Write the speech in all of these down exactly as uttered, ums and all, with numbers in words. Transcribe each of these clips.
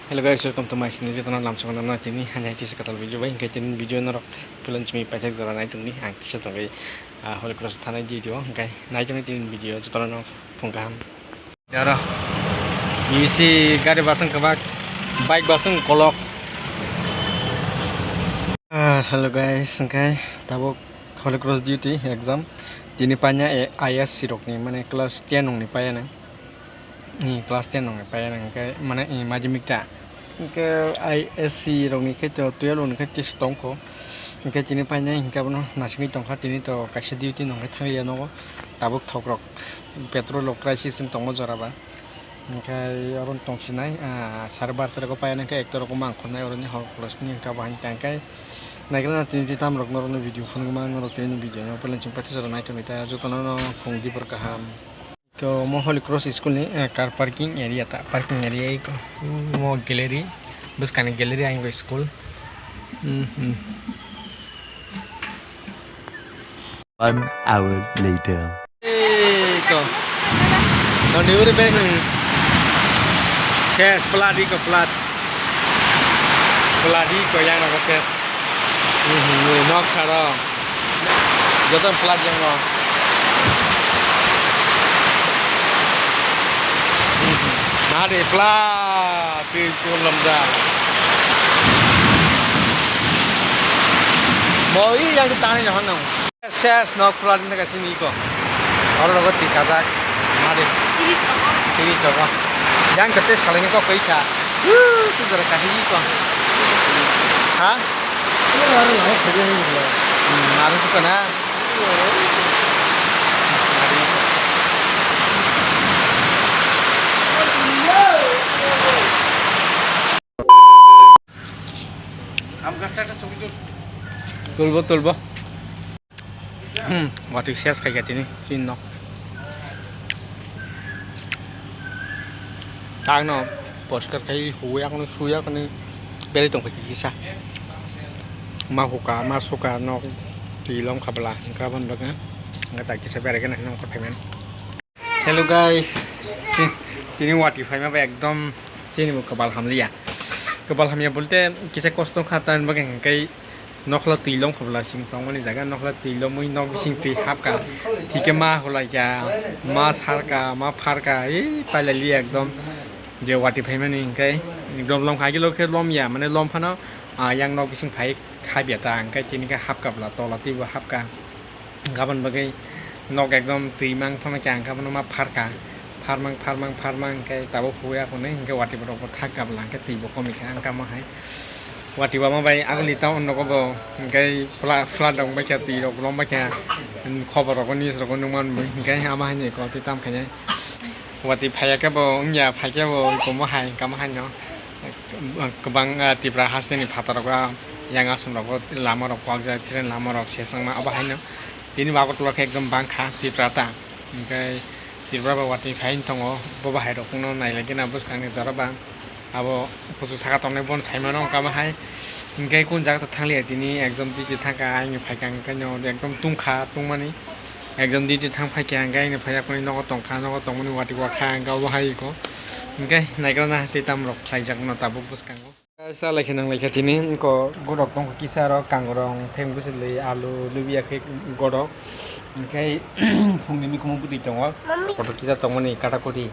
Hello guys, welcome to my channel. Jotono lamsong nang tini hanya tisa katal video bai, hingke tini video norok pulan chimi paithak jora nai tongni ang tisa tongwi, ah, Holy Cross thanai di video, hingke nai tongni tini video jotono no phung kaham. Aro, isi gari basang kebak, bike basang kolok. Ah, hello guys, hingke tabuk Holy Cross duty exam. Tini panya I S C rokni, mane class ten rokni paya nang. Class ten rokni paya nang, hingke mane, eh, madhyamik ta. Hingke I S C rokni khe to twelve rokni khe test tongkho. Hingke tini painai hingke abono nasingwi tongkha, tini to kaisa duty nongkhe thangya nogo. Tabuk thokrok petrol rok crisis wng tongma jora ba. Hingke abono tongsinai, ah, sare barta rok painai khe ekta rok mangkhornai oroni hor kolosni hingke abo hai tangkhe. Naikrana tini twi tam rok norokno video phunukma norok tini video no pailansing paithak jora naithok naithok jotono no phung dibor kaham. Iko omo Holy Cross school ni, eh, car parking area ta, parking area iko. Omo gallery, bwskangni gallery ang iko school. Mhm. One hour later. Iko. Noni uri beng. Ses, plat iko, plat. Plat iko yang nago ses. Mhm, nok saro. Joto plat yang no. Nari plat, twi kulam da. Mo i yang tani no hano. Ses nok plat ni ka sini ko. Oro rogo ti kajak. Nari. Tiris rogo. Tiris rogo. Yang kete salai ni ko koi ka. Wuh, sudara kasi ko. Ha? Hmm, aro suka na. Tulbo, tulbo. Hmm, watwi ses khai ka tini, chini nok. Tangno poriskar khai huya kono suya kono belai tong kisa. Ma huka, ma suka nok twi lom khabla hingka bon baga. Hingka ta kisa berai gana nok phaiman. Hello guys, si-, tini watwi phaima bai ekdom chini bo kwbal hamliya. Kwbal hamya bolte kisa kosto kha, tamni bagwi hwnkhe nokhla twi lom khobla sing tongmani jaga, nokhla twi lomwi nok bising twi hapkha. Thikhe ma hulaikha, ma sarkha, ma pharkha, ei pailaliya ekdom je watwi phaimani hwnkhe ekdom lomkha, agilo khe lomya, mane lom phano, ah, yang nok bising phai hapya ta, hwnkhe tini khe hapkha bwla tola twibo hapkha. Gabon bagwi nok ekdom twi mang thangma khe ang khe abono ma pharkha, pharmang, pharmang, pharmang khe tabuk huya hwnwi hinkhe watwi borok bo thak kabla hinkhe twi bo komikha ang kamo hai. Watwi bo ama bai aguli town nogo bo hinkhe fla-, flood rok wngbaikha, twi rok rombaikha, khobor rogo news rogo nukman bo hinkhe ama hai ni kok twi tam khainai. Watwi phaiya khe bo wngya, phaikhe bo komo hai, kamo hai no. Kwbang, ah, Tripura hasteni phataro, ah, yang aswk rogo lama rok kwkjak, train lama rok sesangma abo haino. Bini bo Agartala khe ekdom bangkha Tripura ta. Hinkhe Tripura ba watwi phai tongo, bo bahai rok no nailai gana bwskangni jora ba. Abo kuchuk saka tongnai bono saimano wngkha bahai. Hinkhe kun jaga ta thangliya tini ekjon twi twi thangkha, aini phaikha hinkhe no ekdom tungkha tungmani. Ekjon duty thang phaikha, hingke ani phaiya kuni nogo tongkha, nogo tongmani watwi wakha, hingke obo hai eko. Hingke naikolna tei tamrok khlaijak no tabuk bwskango. Chalaikhe nanglaikhe tini, eko godok tongkha kisa aro kangrong, theng bwswlwi, alu, lubiyakhe godok. Hingke phungni mikhumu bwtwi tongo. Kotor kisa tongmani katakoti.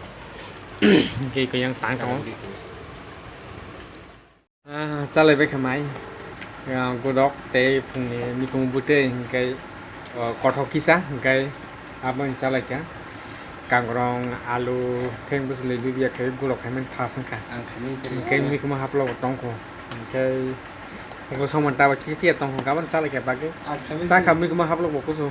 Hingke eko yang tang tongo. Ah, chalaibai kha mai. Ah, godok tei phungni mikhumu bwtwi hinkhe, oh, kothok kisa hinkhe aboni chalaikha. Kangrong, alu, theng bwswlwi lubiya khe godok khaimani thas wngkha. Ang khaimani chalaikha. Hinkhe mikhumu haplogo tongkho. Hinkhe eko somon taba kisa kisa tongkho, aboni chalaikha bagwi. Ang khaimani chakha chalaikha. Mikhumu haplogo kusu.